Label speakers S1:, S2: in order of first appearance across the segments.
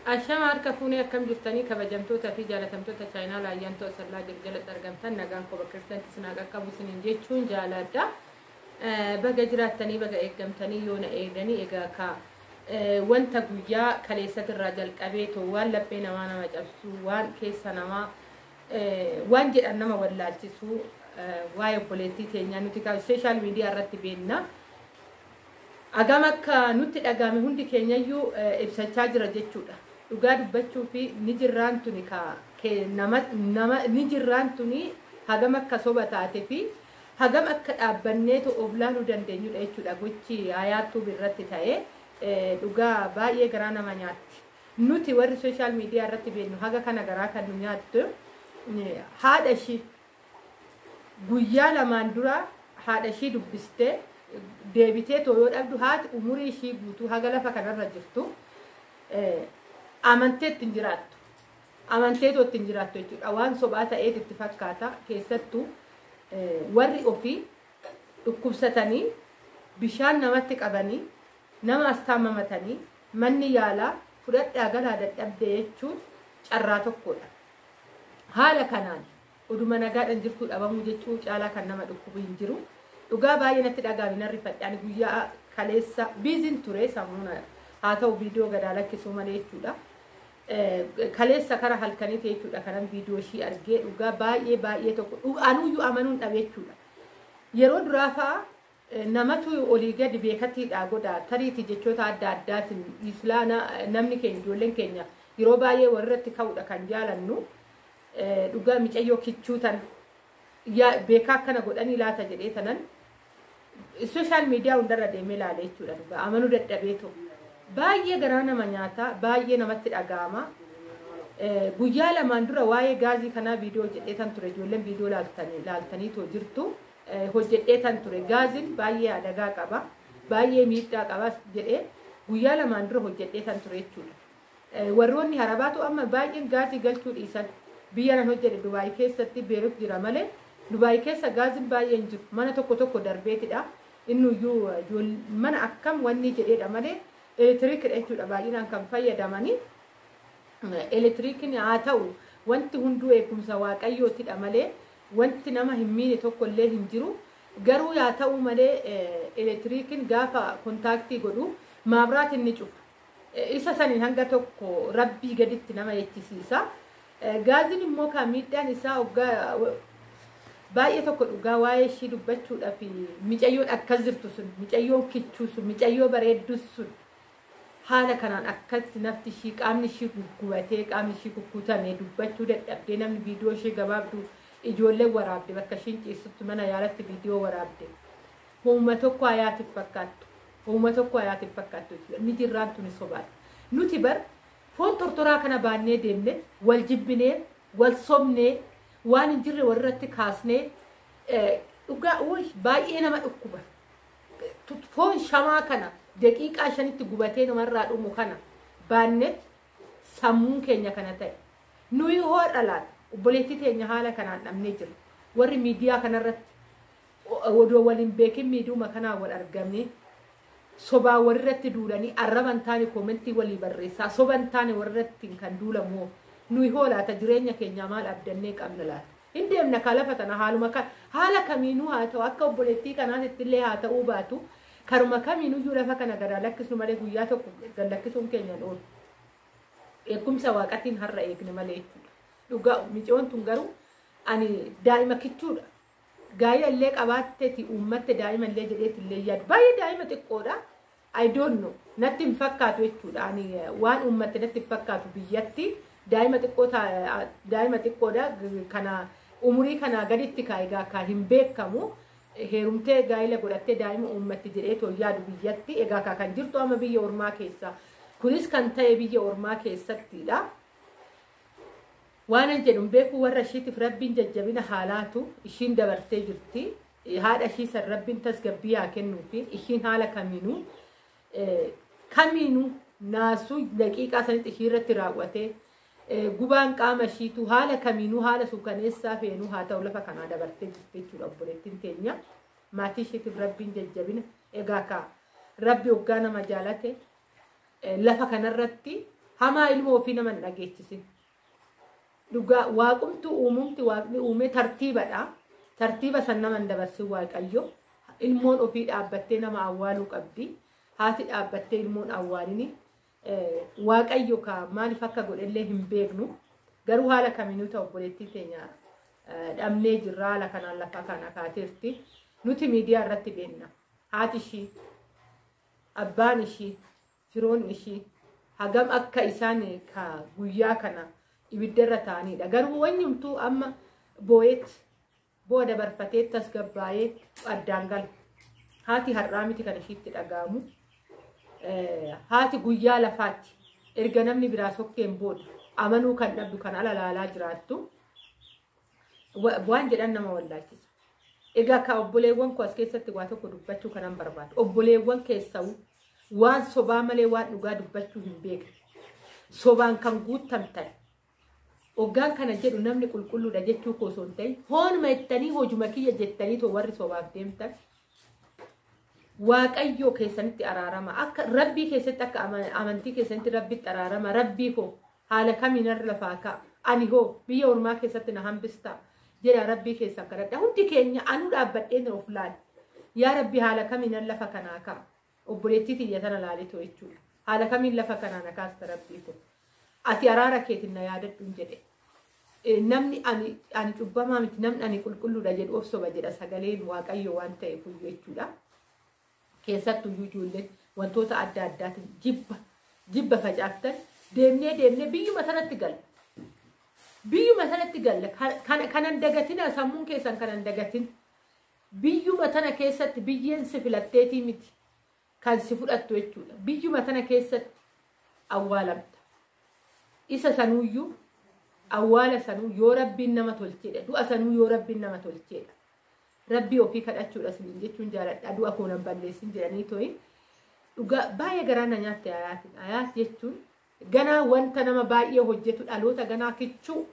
S1: Ashama harka fuunee, akkam jirtanii, kabajamtoota fi jaalatamtoota chaayinaa Laayyaan To'asallaa jiru jalatti argamtan? Nagaan koo bakka jirtanitti isin haa qaqqabu isiniin jechuun jaaladha. Baga jiraattanii, baga eeggamtanii, yoona eegdanii. Egaa ka wanta guyyaa kaleessatirraa jalqabee too waan laphee namaa nama cabsu, waan keessa namaa waan jedhan nama wallaalchisu, waa'ee obboleettii teenyaa nuti social media irratti beenna. Agam akka nutti dhagahame hundi keenyayyuu ibsachaa jira jechuudha. Dhugaa dubbachuu fi ni jirraan tuni ka nama nama ni jirraan tuni hagam akka soba taate fi hagam akka dhaabbanneetu of laaluu dandeenyudha jechuudha. Gochi Hayaattuu irratti ta'ee dhugaa baay'ee garaa nama nyaatti. Nuti warri social media irratti beennu haga kana garaa kan nu nyaattu, haadha ishii guyyaa 2n dura haadha ishii dubbistee deebitee too yoo dhabdu, haati umurii ishii guutuu haga lafa kanarra jirtu amantee ittiin jiraattu. Amanteetoo ittiin jiraattu jechuudha. Waan sobaa ta'eet itti fakkaata. Keessattuu warri ofii dhukkubsatanii bishaan namatti qabanii, nama as taamamatanii, manni yaalaa fudhadhaa galaa dadhabdee jechuun carraa tokkodha. Haala kanaan oduma nagaadhaan jirtuu dhabamuu jechuu caalaa kan nama dhukkubu hin jiru. Dhugaa baay'ee natti dhaga'ame, nan rifadhe. Ani guyyaa kaleessa busyn ture sammuuna haa ta'u viidiyoo gadaa lakkisuu malee jechuudha. Kaleessa kara halkaniiti jechuudha kanan viidiyoo ishii argee, dhugaa baay'ee baay'ee tokko anuyyuu amanuun dhabe jechuudha. Yeroo duraa fa'a namatu olii gadi beekatiidha godha, tariitii jechoota adda addaatiin islaana namni keenya, ijoolleen keenya yeroo baay'ee walirratti ka'uudha kan jaalannu. Dhugaa micayyoo kichuu tan beekaa akkana godhanii laata jedhee tanan social media hundarra deemee ilaale jechuudha. Dhugaa amanuu dadhabeetu baay'ee garaa nama nyaata, baay'ee namatti dhaga'ama. Guyyaa 2n dura waa'ee gaazii kanaa viidiyoo hojjedhee tan ture. Ijoolleen viidiyoo laaltaniitoo jirtu, hojjedhee tan ture. Gaaziin baay'ee adagaa qaba, baay'ee miidhaa qaba jedhee guyyaa 2n dura hojjedhee tan ture jechuudha. Warroonni harabaatu amma baay'een gaazii galchuu dhiisan. Biyya nan hojjedhe Dubaayii keessatti, Beerut jira malee Dubaayii keessa gaaziin baay'een jiru. Mana tokko tokko darbeetidha. Innuyyuu mana akkam wanni jedheedha malee elektiriikidha jechuudha baay'inaan kan fayyadamanii. Elektiriikiin haa ta'u, wanti hunduu eegumsa Waaqayyootidha malee wanti nama hin miine tokko illee hin jiru. Garuu yaa ta'u malee elektiriikiin gaafa contact godhu maabraatiin ni cufa. Isa saniin hanga tokko Rabbii gaditti nama jechisiisa. Gaaziin immoo kan miidhaan isaa hoggaa baay'ee tokko. Dhugaa waa'ee ishii dubbachuudhaaf, micayyoon akkas jirtu sun, micayyoon kichuu sun, micayyoo bareeddu sun haala kanaan akkatti nafti ishii, qaamni ishii guggubatee, qaamni ishii kukkutamee, dubbachuu dadhabdee, namni viidiyoo ishee gabaabduu ijoolleen waraabde bakka ishiin ciisutti mana yaalatti viidiyoo waraabde, hooma tokko hayaatiif fakkaattu, hooma tokko hayaatiif fakkaattu jechuudha. Ni jirraan tuni sobaadha. Nuti bar foon tortoraa kana baannee deemne, wal jibbinee, wal sobnee, waan hin jirre walirratti kaasnee, dhugaa baay'ee nama dhukkuba. Foon shamaa kana daqiiqaa 5tti gubatee namarraa dhumu kana baannet sammuun keenya kana ta'e. Nuyi hoo dhalaata obboleettii teenya haala kanaan dhabnee jira. Warri miidiyaa kanarratti odoo waliin beekin miidiyuma kanaan wal argamne, sobaa walirratti duulanii, arraba hin taane comment walii barreessaa, soba hin taane walirratti kan duulamu, nuyi hoo laata jireenya keenyaa maal abdannee qabna laata? Hin deemna ka lafa tana haaluma haala kamiinuu haa ta'u, akka obboleettii kanaatitti illee haa ta'uu baatu, karuma kamiinuyyuu lafa kana gadaa lakkisnu malee guyyaa tokko gad lakkisuun keenya hin oolu. Eegumsa Waaqatiin har'a eegne malee jechuudha. Dhugaa micoon tun garuu ani daa'ima kichuudha. Gaa'ila illee qabaatteeti uummatte daa'ima illee jedheeti illee yaadu. Baay'ee daa'ima xiqqoodha. I don't know. Natti hin fakkaatu jechuudha. Ani waan uummatte natti hin fakkaatu biyyatti. Daa'ima xiqqoo, daa'ima xiqqoodha. Kana umurii kanaa gaditti kaa egaa kaa hin beekamu. Heerumtee gaa'ila godhattee daa'ima uummatti jedhee too yaadu biyyatti. Egaa kaa kan jirtu amma biyya ormaa keessa. Kunis kan ta'e biyya ormaa keessattidha. Waan an jedhu beeku. Warra ishiitiif Rabbiin jajjabina haalaatu. Ishiin dabartee jirti. Haadha ishii san Rabbiin tasgabbii haa kennuufi. Ishiin haala kamiinuu kamiinuu naasuu daqiiqaa sanitti ishii irratti raawwatee gubaan qaama ishiitu haala kamiinuu, haala suukaneessaa feenuu haa ta'u, lafa kanaa dabartee jirti jechuudha obboleettiin teenya. Maatii ishiitiif Rabbiin jajjabina. Egaa kaa Rabbi hoggaa nama jaalate lafa kanarratti Hamaa ilmoo ofii nama hin dhageechisin. Dhugaa waaqumtu uumumti waaqni uume tartiibadha. Tartiiba san nama hin dabarsin Waaqayyo. Ilmoon ofii dhaabbattee nama awwaaluu qabdi. Haati dhaabbattee ilmoon awwaalini. Waaqayyo ka maaliif akka godhellee hin beeknu. Garuu haala kamiinuu ta'u obboleettii teenya dhabnee jirra, haala kanaan lafa kana kaateerti. Nuti miidiyaa irratti beenna. Haati ishii, abbaan ishii, firoonni ishii hagam akka isaan ka guyyaa kana ibiddarra ta'anidha. Garuu wanyumtuu amma boo'eet boo'a dabarfatee tasgabbaa'ee addaan gala. Haati har'aa miti kan ishiitti dhaga'amu. Haati guyyaa lafaatti erga namni biraa sokkeen booda amanuu kan dhabdu kan ala laalaa jiraattu waan jedhan nama wallaalchisa. Egaa ka obboleewwan koo as keessatti waa tokko dubbachuu kanan barbaadu. Obboleewwan keessa'u waan sobaa malee waan dhugaa dubbachuu hin beekne. Sobaan kan guutamtan. Hoggaan kana jedhu namni qulqulluudha jechuu koo osoo hin ta'in hoonuma jettanii hojuma kiyya jettanii too warri sobaaf deemtan. Waaqayyoo keessanitti araarama. Akka rabbii keessatti akka amantii keessanitti rabbitti araarama. Rabbii koo haala kamiin irra lafaa ka'a. Ani hoo biyya ormaa keessatti na hambistaa jedha rabbii keessan kadhadha. Hundi keenya anuu dhaabbadheen of laali. Yaa rabbi haala kamiin lafa kanaa ka'a. Obboleettii tiyya tana laalitoo jechuudha. Haala kamiin lafa kanaa na kaasta rabbii koo. Ati araara keetiin na yaadadhuun jedhe. Namni ani cubbamaa miti, namni ani qulqulluudha jedhu of soba jedha sagaleen Waaqayyo waan ta'eef jechuudha. Keessattuu ijoolleen wantoota adda addaatiin jibba facaaftan deemnee deemnee biyyuma sanatti galla. Biyyuma sanatti galla. Kanan dagatina sammuun keessan kanan dagatin. Biyyuma tana keessatti biyyeen si filatteetii miti kan si fudhattu jechuudha. Biyyuma tana keessatti awwaalamta. Isa sanuuyyuu awwaala sanuu yoo rabbiin nama tolcheedha. Du'a sanuu yoo rabbiin nama tolcheedha. Rabbii ofii kadhachuudha siniin jechuun jaaladha. Du'a koo nan balleessin jedhanii to'i. Dhugaa baay'ee garaa na nyaatte Ayaatiin. Ayaat jechuun ganaa wanta nama baay'ee hojjetu, dhaloota ganaa kichuu,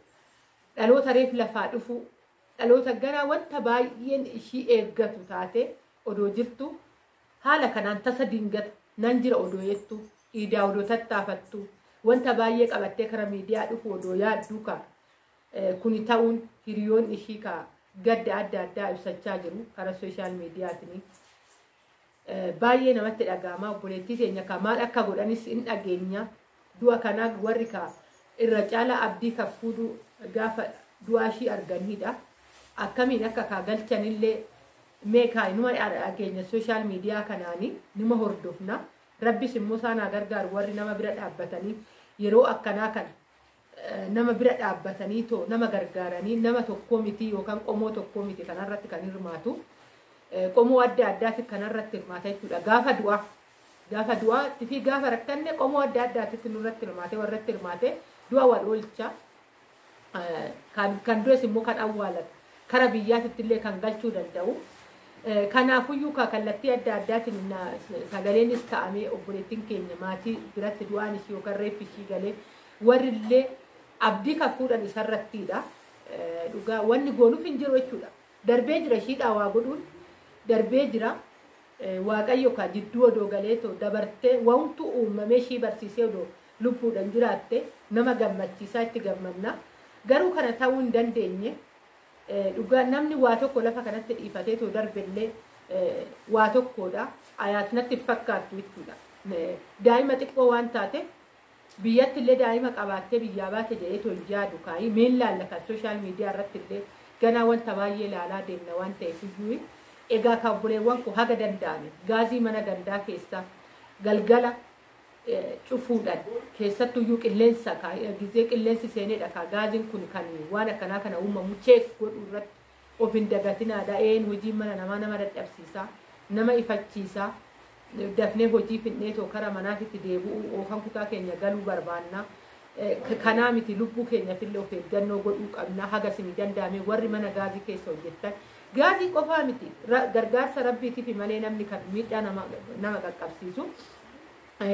S1: dhaloota reef lafaa dhufu, dhaloota ganaa wanta baay'een ishii eeggatu taate odoo jirtu haala kanaan tasa dingata nan jira odoo jettu, iidaa odoo tattaafattu, wanta baay'ee qabattee kara miidiyaa dhufu odoo yaadduu ka kuni ta'uun hiriyoon ishii ka gadda adda addaa ibsachaa jiru karaa sooshaal miidiyaatiin. Baay'ee namatti dhaga'ama. Obboleettii teenya ka maal akka godhanis hin dhageenya. Du'a kanaa warri ka irra caalaa abdii kan fuudhu gaafa du'aa ishii arganidha. Akkamiin akka kaa galchanillee meekaa inuma dhageenya sooshaal miidiyaa kanaanii nima hordofna. Rabbis immoo isaan haa gargaaru warri nama bira dhaabbatanii yeroo akkanaa kana nama bira dhaabbatanii too nama gargaaranii nama tokkoo miti yookaan qomoo tokkoo miti kanarratti kan hirmaatu. Qomoo adda addaati kanarratti hirmaata jechuudha. Gaafa du'aatti fi gaafa rakkanne qomoo adda addaatitti nurratti hirmaate warratti hirmaate du'a wal oolcha. Kan du'es immoo kan awwaalatu kara biyyaatitti illee kan galchuu danda'u. Kanaafuyyuu kallattii adda addaatiin sagaleenis ka'amee obboleettiin keenya maatii biratti du'aan ishii yookaan reeffi ishii galee warri illee abdii kan fuudhan isarrattiidha. Dhugaa wanni goonuuf hin jiru jechuudha. Darbee jira ishiidhaa waa godhuun darbee jira. Waaqayyo ka jidduu odoo galeetoo dabartee wantu uumamee ishii barsiisee odoo lubbuudhaan jiraatte nama gammachiisaa itti gammanna. Garuu kana ta'uu hin dandeenye. Dhugaa namni waa tokko lafa kanatti dhiifatee too darbellee waa tokkodha. Ayaat natti fakkaattu jechuudha. Daa'ima xiqqoo waan taateef biyyatti illee daa'ima qabaattee biyyaa baate jedhee too hin yaadu kaayii meen laalla kan sooshaal miidiyaa irratti illee ganaa wanta baay'ee laalaa deemna waan ta'eef iyyuu. Egaa kan obboleewwan koo haga danda'ame gaazii mana gandaa keessa galgala cufuudhaan keessattuyyuu qilleensa gizee qilleensi seenedha ka gaaziin kun kan waan akkanaa kana uumamu cheek godhu irratti of hin dagatinaadha. Een hojiin mana namaa nama dadhabsiisa, nama ifachiisa. Dafnee hojii finnee too kara manaatitti deebi'uu yookaan kutaa keenya galuu barbaanna. Kanaa miti lubbuu keenyaaf illee of eeggannoo godhuu qabna. Haga isin danda'ame warri mana gaazii keessa hojjettan gaazii qofaa miti gargaarsa rabbiitiif malee namni kan miidhaa nama qaqqabsiisu.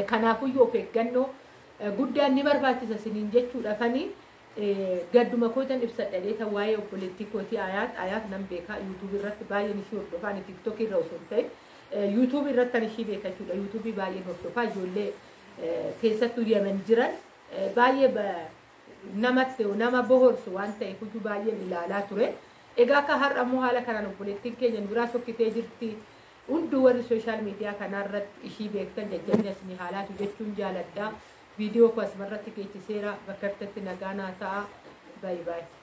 S1: Kanaafuyyuu of eeggannoo guddaan ni barbaachisa isiniin jechuudha. Fani gadduma kootan ibsadha dheeta waa'ee obboleettii kootii Ayaat nan beekaa. Yuutuubii irratti baay'een ishii hordofaa. Ani tiiktookii irra osoo hin ta'in yuutuubii irratti kan ishii beeka jechuudha. Yuutuubii baay'een hordofaa ijoollee keessattuu Yemen jiran Baay'ee namatti nama bohorsu waan ta'eef hojii baay'een ilaalaa ture. Egaa akka har'a immoo haala kanaan obboleettiin keenya nu biraa sokkitee jirti. Hunduu warri social media kanarratti ishii beektan jajjabina isinii haalaatu jechuun jaaladha. Viidiyoo koo asumarratti geessiseera. Bakka irratti nagaa naa ta'a. Baay'ee baay'ee.